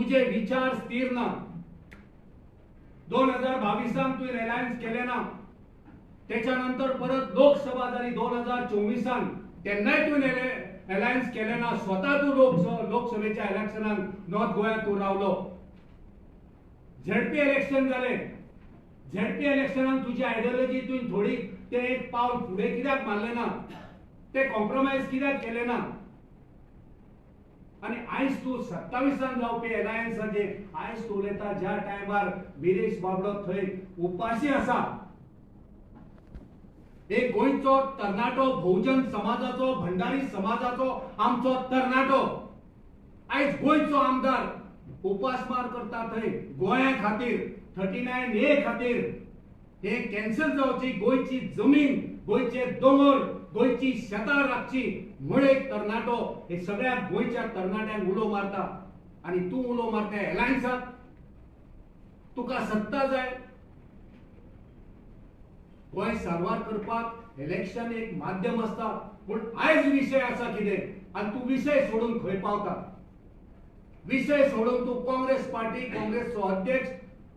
तुजे विचार स्थिर ना. 2022 तुवें अलायन्स केलें ना, त्याच्या नंतर परत लोकसभा जाली 2024 तेन्नाय तुवें अलायन्स केलें ना. स्वता तूं लोकसभेच्या इलेक्शनाक नॉर्थ गोव्यात तूं रावलो. झेडपी इलेक्शन जालें, झेडपी इलेक्शनान तुजी आयडियोलॉजी तुवें थोडी ते एक पावल फुडें कित्याक मारलें ना, ते कॉम्प्रोमायज कित्याक केलें ना? आनी आयज तूं 27 जावपी अलायन्साचेर आयज तूं उलयता, ज्या टायमार विरेश बाबडो थंय उपाशी आसा. एक गोंयचो तरणाटो, भोवजन समाजाचो, भंडारी समाजाचो आमचो तरणाटो आयज गोंयचो आमदार उपासमार करता थंय गोंया खातीर, 39A खातीर. हे कॅन्सल जावची, गोंयची जमीन, गोंयचे दोंगर, गोंयची शेतां राखची म्हण एक तरणाटो हे सगळ्या गोंयच्या तरणाट्यांक उलो मारता आनी तूं उलो मारता अलायन्साक. तुका सत्ता जाय. गोंय सारवार करपाक इलेक्शन एक माध्यम आसता, पूण आयज विशय आसा कितें आनी तूं विशय सोडून खंय पावता? विशय सोडून तूं काँग्रेस पार्टी, काँग्रेसचो अध्यक्ष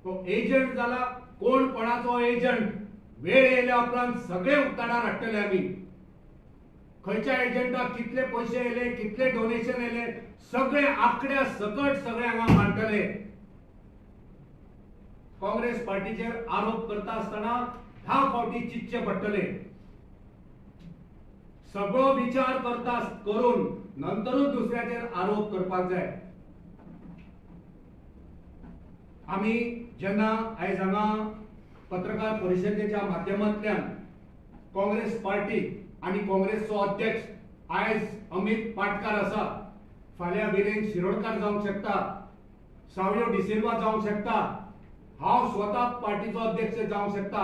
तो एजंट जाला. कोण कोणाचो एजंट वेळ येयल्या उपरांत सगळे उक्ताडार हाडटले आमी. खंयच्या एजंटाक कितले पयशे येयले, कितले डोनेशन येयले, सगळे आंकड्या सकट सगळे हांगा मांडटले. काँग्रेस पार्टीचेर आरोप करता आसतना 10 फावटी चिंतचें पडटले. सगळो विचार करता करून नंतरूच दुसऱ्याचेर आरोप करपाक जाय. आमी जेन्ना आयज हांगा पत्रकार परिशदेच्या माध्यमांतल्यान काँग्रेस पार्टी आनी काँग्रेसचो अध्यक्ष आयज अमित पाटकार आसा, फाल्यां विरेन शिरोडकार जावंक शकता, सावयो डिसिल्वा जावंक शकता, हांव स्वता पार्टीचो अध्यक्ष जावंक शकता.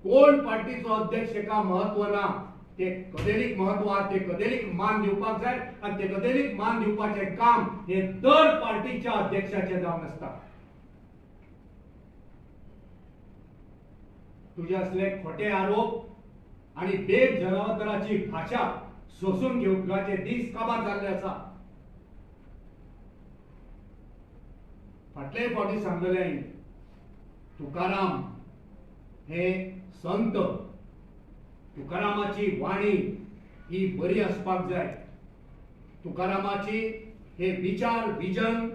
कोण पार्टीचो अध्यक्ष हेका महत्व ना, ते कदेलीक महत्व आहा, ते कदेलीक मान दिवपाक जाय आनी ते कदेलीक मान दिवपाचें काम हे दर पार्टीच्या अध्यक्षाचें जावन आसता. तुजे असले खोटे आरोप आनी बेजबाबदाराची भाशा सोसून घेवपाचे दीस काबार जाल्ले आसा. फाटले फावटी सांगलेले हांवें, तुकाराम हे संत, तुकारामाची वाणी ही बरी आसपाक जाय. तुकारामाची हे विचार, विजन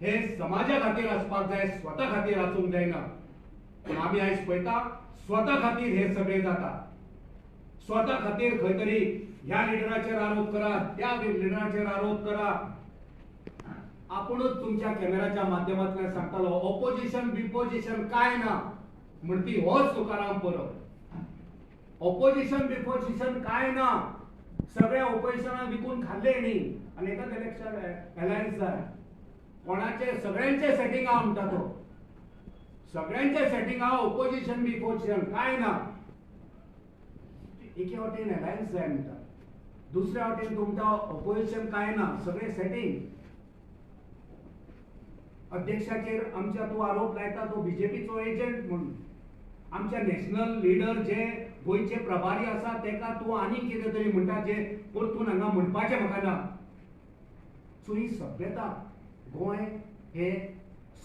हे समाजा खातीर आसपाक जाय, स्वता खातीर आसूंक जायना. पूण आमी आयज पळयता स्वता खातीर हे सगळें जाता. स्वता खातीर खंय तरी ह्या लिडराचेर आरोप करा, त्या लिडराचेर आरोप करा. आपुणूच तुमच्या कॅमेराच्या माध्यमांतल्यान सांगतालो ऑपोजिशन बिपोजिशन काय ना म्हणपी होच तुकाराम परब. ऑपोजिशन बिपोजिशन काय ना, सगळ्या ऑपोजिशनाक विकून खाल्ले न्ही आनी एकच इलेक्शन अलायन्स जाय. कोणाचे सगळ्यांचे सेटींग आहा म्हणटा तो, सगळ्यांचे सेटींग आहा, ऑपोजिशन बिपोजिशन काय ना. एके वटेन अलायन्स जाय म्हणटा, दुसऱ्या वटेन तुमकां ऑपोजिशन काय ना, सगळे सेटींग. अध्यक्षाचेर आमच्या तूं आरोप लायता तो बीजेपीचो एजंट म्हणून. आमच्या नॅशनल लिडर जे गोंयचे प्रभारी आसा तेका तूं आनीक कितें तरी म्हणटा जे परतून हांगा म्हणपाचें म्हाका ना. सो ही सभ्यता, गोंय हे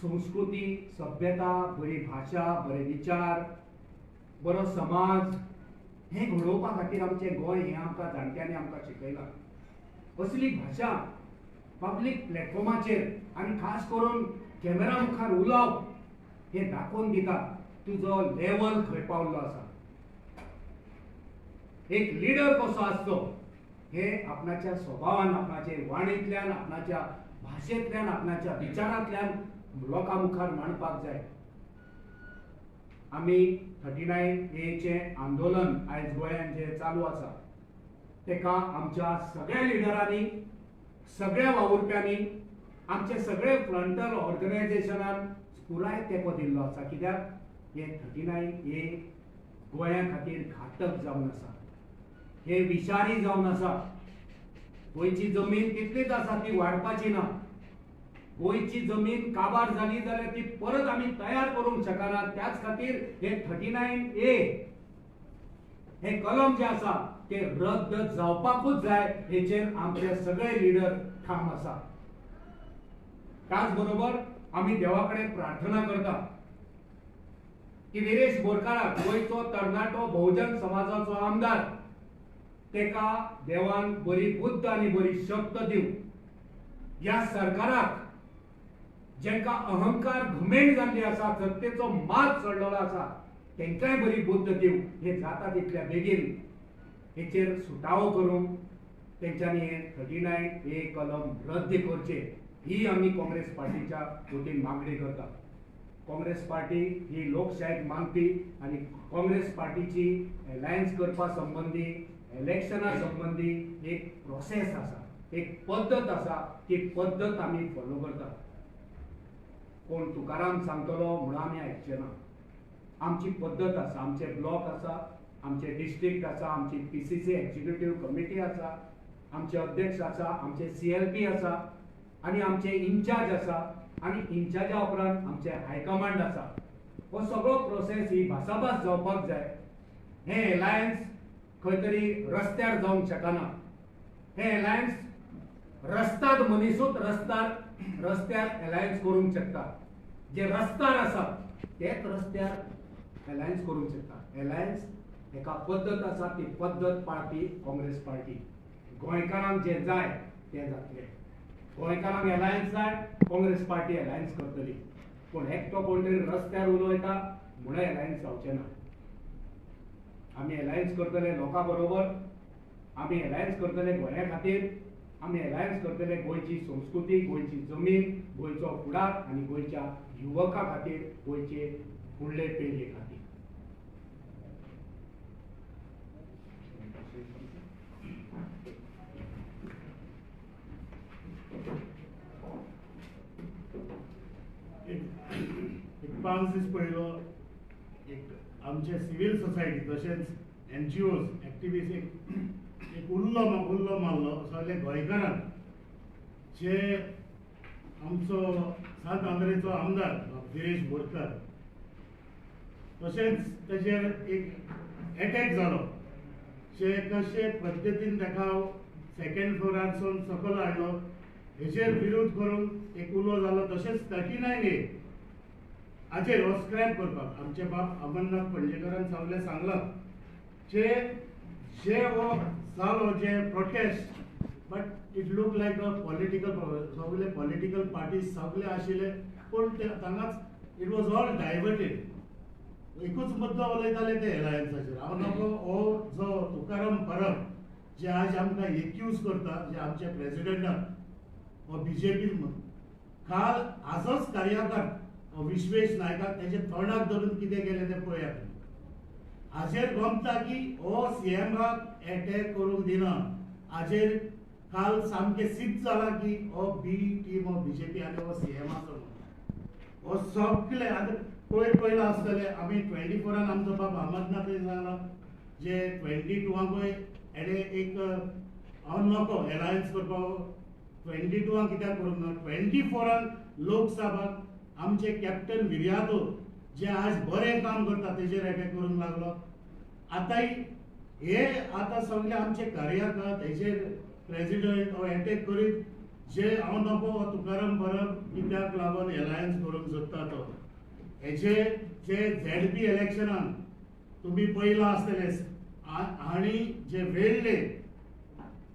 संस्कृती, सभ्यता, बरी भाशा, बरे विचार, बरो समाज हें घडोवपा खातीर आमचें गोंय हें आमकां जाणट्यांनी आमकां शिकयलां. असली भाशा पब्लीक प्लॅटफॉर्माचेर आनी खास करून कॅमेरा मुखार उलोवप हें दाखोवन दिता तुजो लेवल खंय पावल्लो आसा. एक लिडर कसो आसचो हे आपणाच्या स्वभावान, आपणाचे वाणींतल्यान, आपणाच्या भाशेंतल्यान, आपणाच्या विचारांतल्यान लोकां मुखार मांडपाक जाय. आमी 39Aचें आंदोलन आयज गोंयांत जें चालू आसा तेका आमच्या सगळ्या लिडरांनी, सगळ्या वावुरप्यांनी, आमचे सगळे फ्रंटल ऑर्गनायझेशनान पुराय तेंको दिल्लो आसा. कित्याक हे 39A गोंया खातीर घातक जावन आसा, हे विशारी जावन आसा. गोंयची जमीन तितलीच आसा, ती वाडपाची ना. गोंयची जमीन काबार जाली जाल्यार ती परत आमी तयार करूंक शकना. त्याच खातीर हे 39A हे कलम जे आसा ते रद्द जावपाकूच जाय हेचेर आमचे सगळे लिडर ठाम आसा. त्याच बरोबर आमी देवा कडेन प्रार्थना करता की विरेश बोरकाराक, गोंयचो तरणाटो बहुजन समाजाचो आमदार, तेका देवान बरी बुद्ध आनी बरी शक्त दिवं. ह्या सरकाराक जेंका अहंकार घुमेंड जाल्ली आसा, सत्तेचो मात चडलेलो आसा, तेंकांय बरी बुद्ध दिवं. हे जाता तितल्या बेगीन हेचेर सुटावो करूंक तेंच्यांनी हे 39A कलम रद्द करचें ही आमी काँग्रेस पार्टीच्या वतीन मागणी करता. काँग्रेस पार्टी ही लोकशायेक मानपी आनी काँग्रेस पार्टीची एलायन्स करपा संबंदी, इलेक्शना संबंदी एक प्रोसेस आसा, एक पद्दत आसा, ती पद्दत आमी फॉलो करता. कोण तुकाराम सांगतलो म्हणून आमी आयकचे ना. आमची पद्दत आसा, आमचे ब्लॉक आसा, आमचे डिस्ट्रिक्ट आसा, आमची PCC executive committee आसा, आमचे अध्यक्ष आसा, आमचे CLP आसा आनी आमचे इन्चार्ज आसा आनी इन्चार्जा उपरांत आमचे हायकमांड आसा. हो सगळो प्रोसेस ही भासाभास जावपाक जाय. हें एलायन्स खंय तरी रस्त्यार जावंक शकना. हें एलायन्स रस्ताद मनीसूच रस्त्यार एलायन्स करूंक शकता. जे रस्त्यार आसा तेच रस्त्यार एलायन्स करूंक शकता. एलायन्स एका पद्दत आसा, ती पद्दत पाळपी काँग्रेस पार्टी. गोंयकारांक जें जाय तें जातलें. गोंयकारांक एलायन्स जाय, काँग्रेस पार्टी एलायन्स करतली. पूण एकटो कोण तरी रस्त्यार उलयता म्हणून एलायन्स जावचें ना. आमी एलायन्स करतले लोकां बरोबर, आमी एलायन्स करतले गोंया खातीर, आमी एलायन्स करतले गोंयची संस्कृती, गोंयची जमीन, गोंयचो फुडार आनी गोंयच्या युवका खातीर, गोंयचे फुडले पिळगे खातीर. एक 5 दीस पयलो एक आमचे सिव्हील सोसायटी तशेंच NGOs activist एक उल्लो मारलो सगळे गोंयकारांक, जे आमचो सांत आंद्रेचो आमदार विरेश बोरकार तशेंच तेजेर एक एटॅक जालो, जे कशे पद्दतीन ताका सेकेंड फ्लोरारसून सकयल हाडलो हेचेर विरोध करून एक उलो जालो. तशेंच 39A हाचेर हो स्क्रॅप करपाक आमचे बाब अमरनाथ पणजेकारान सगळें सांगलां, जे जे हो जालो जे protest, but it look like a political, सगळे पॉलिटिकल पार्टीज सगळे आशिल्ले, पूण ते तांगाच it was all diverted. एकूच मुद्दो उलयताले ते एलायन्साचेर. हांव नको हो जो तुकाराम परब जे आज आमकां एक्यूज करता, जे आमचे प्रेजिडेंटाक हो बीजेपी काल आजच कार्यकार विश्वेश नायकाक तेजे तोंडाक धरून कितें केलें तें पळयात. हाजेर गमता की हो सीएमाक एटॅक करूंक दिना. हाजेर काल सामकें सिद्ध जालां की हो बी टीम हो बीजेपी आनी हो सीएमाचो हो सगळे आतां पयर पयलां आसतलें. आमी 24 आमचो बाब अहमदनाथ सांगला जे 22 एडे एक हांव नको एलायन्स करपाक, 22 कित्याक करूंक ना. 24 लोकसभाक आमचे कॅप्टन विर्यातो जे आज बरें काम करता तेजेर एटॅक करूंक लागलो. आतांय हे आतां सगळे आमचे कार्यकर्ते हेजेर प्रेजिडंट हो एटॅक करीत जे हांव नको हो तुकाराम परब कित्याक लागून एलायन्स करूंक सोदता तो. हेजे जे ZP इलेक्शनान तुमी पळयलां आसतलें, आनी जे वेळ्ळे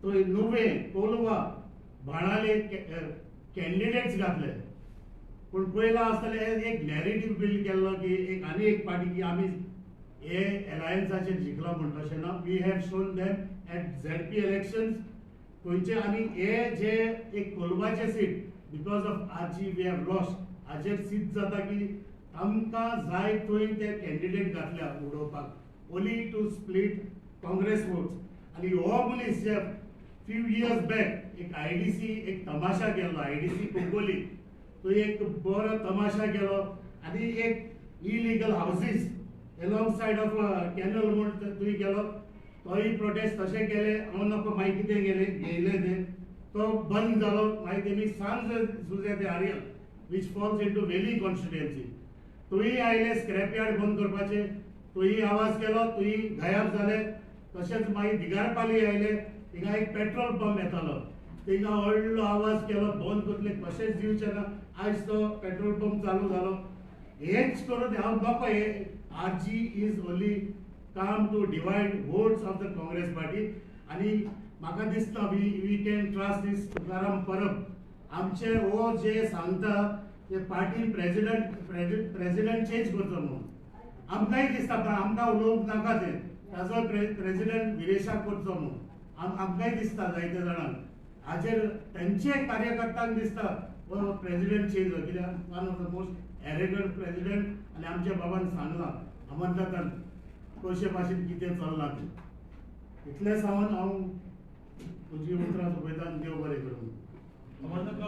थंय नुवें कोलवा बाणाले कॅन्डिडेट्स घातले, पूण पळयलां आसतलें एक नॅरेटीव बिल्ड केल्लो की एक आनी एक पार्टी की आमी हे एलायन्साचेर जिखला म्हण तशें ना. We have shown them at ZP elections खंयचे, आनी हे जे एक कोलवाचे सीट because of आजी we have lost, हाजेर सिद्ध जाता की आमकां जाय थंय ते कॅन्डिडेट घातल्या उडोवपाक, only to split Congress votes. आनी हो मनीस जे फ्यू इयर्स बॅक एक IDC एक तमाशा केल्लो, IDC Cuncolim तो एक बरो तमाशा केलो आनी एक illegal houses along side of canal म्हूण तुवें केलो, तोय प्रोटेस्ट तशें केले. हांव नको मागीर कितें केलें घेयलें तें, तो बंद जालो. मागीर तेमी सांज जुजे ते Ariel which falls into Veli constituency, तुंय आयले स्क्रॅप यार्ड बंद करपाचें, तुंय आवाज केलो, तुंय गायब जाले. तशेंच मागीर दिगारपाली आयले, थिंगा एक पेट्रोल पंप येतालो, थिंगा व्हडलो आवाज केलो, बंद करतले कशेंच दिवचें ना. आयज तो पेट्रोल पंप चालू जालो. हेच करून हांव नको हे RG is only come to divide votes of the Congress party. आनी म्हाका दिसता we can trust this Tukaram Parab. आमचे हो जे सांगता ते पार्टीन प्रेजिडेंट चेंज करचो म्हणून आमकांय दिसता, पण आमकां उलोवंक नाका तें, ताजो प्रेजिडेंट विरेशाक करचो म्हणून आमकांय दिसता. जायते जाणांक हाजेर तेंचे कार्यकर्त्यांक दिसता हो प्रेजिडेंट चेंज जालो, कित्याक one of the most arrogant president. आनी आमच्या बाबान सांगलां अमरनाथान कशे भाशेन कितें चल्लां तें. इतलें सांगून हांव तुजी उतरां सोंपयता. देव बरें करूं. अमरनाथ,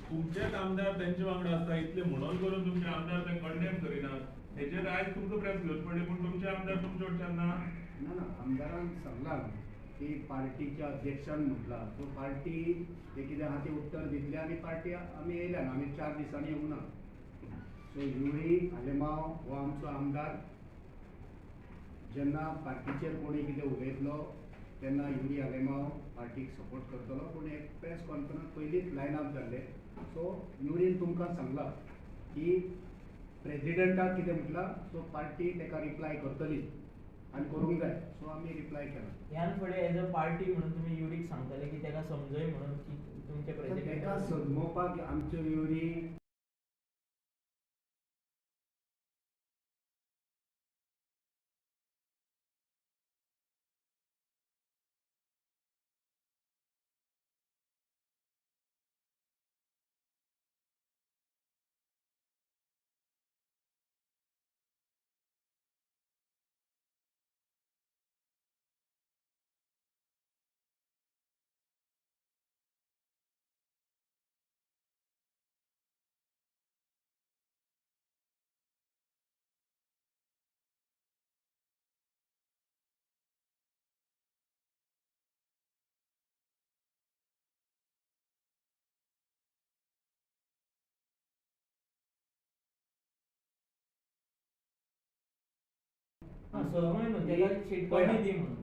तुमचेच आमदार तेंचे वांगडा आसता इतले म्हणून करून तुमचे आमदार ते कंडेम करिनात, हेचेर आयज तुमकां प्रेस घेवचे पडले, पूण तुमचे आमदार तुमचे वटच्यान ना. ना ना, आमदारान सांगलां की पार्टीच्या अध्यक्षान म्हटलां, सो पार्टी ते कितें आहा तें उत्तर दितले आनी पार्टी आमी येयल्या, आमी 4 दिसांनी येवंक ना. सो युरी आलेमांव हो आमचो आमदार, जेन्ना पार्टीचेर कोणी कितें उलयतलो तेन्ना युरी आलेमांव पार्टीक सपोर्ट करतलो. पूण एक प्रेस कॉन्फरन्स पयलींच लायन अप जाल्लें. सो युरीन तुमकां सांगलां की प्रेजिडेंटाक कितें म्हटलां, सो पार्टी ताका रिप्लाय करतली आनी करूंक जाय. सो आमी रिप्लाय केला. ह्यान फुडें एज अ पार्टी म्हणून तुमी युरीक सांगतले की ताका समजय म्हणून की तुमचे प्रेजिडेंट ताका समजोवपाक आमच्यो युरी समजय न्हू, ताका शिटकावणी दी म्हणून.